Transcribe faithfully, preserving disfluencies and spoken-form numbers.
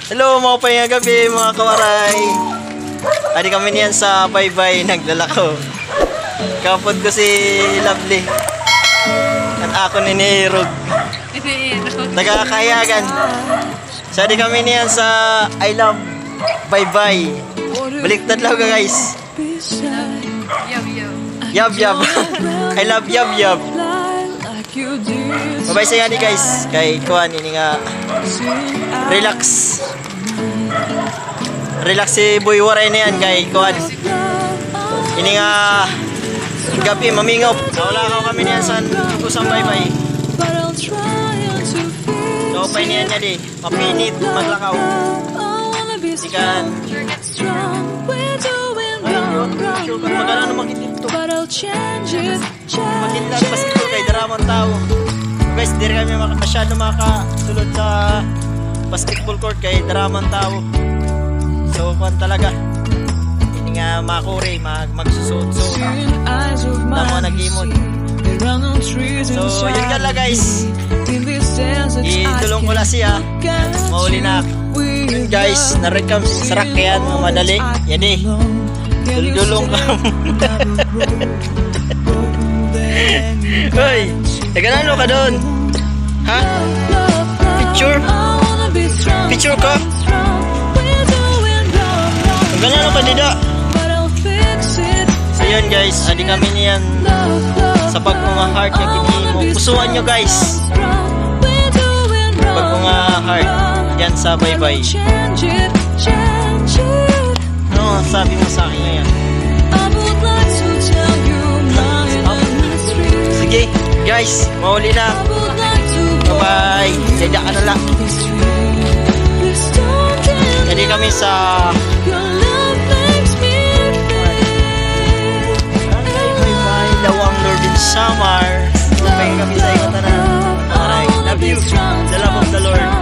Hello, maupay nga gab-i, mga kawaray. Adi kami niyan sa Baybay, naglalakaw. Kaupod ko si Lovely. An akon iniirog. Taga Kahiyagan. So, adi kami niyan sa I Love Baybay. Baliktad la ka, guys. Yab, yab. Yab, yab. I love yab, yab. Mabay siya ngani, guys. Kay kuan, ini nga relax. Relax si Boy Waray niyan kay kuan. Ini nga gab-i, mamingaw. Naulakaw kami niyan sa Kusang Baybay. Kaupay niyan niya di. Mapinit maglakaw. Ikan. Ay, yun. Sure ka, magkano naman kita dito? Magkita sa basketball kay dara man tawo. Guys, diri kami maka-, masyado makasulod sa basketball court kay dara man tawo. So, kuan talaga. Ini nga makuri, mag-, magsusuot-suot. Tama, nag-imod. So, yun ka la, guys. Itulong ko la siya. Mauli na. Yun, guys, narekam sa sarakyan, mga madali. Yan eh. Dulong-dulong ka. Hoy, nag-ano ka doon? Ha? Picture? Picture ka? Nag-ano ka dida? So, yun, guys, adi kami niyan sa pagmamahal nga ginhimo. Pusuan nyo, guys. Pagmamahal. Diyan sa Baybay. Ano ang sabi mo sa akin ngayon? Sige, guys, mauli na. Bye-bye. Dada ka na lang. Adi kami sa Barangay Baybay, Lawang, Northern Samar. Bye kami sa iyo tanan. Alright, love you. The love of the Lord.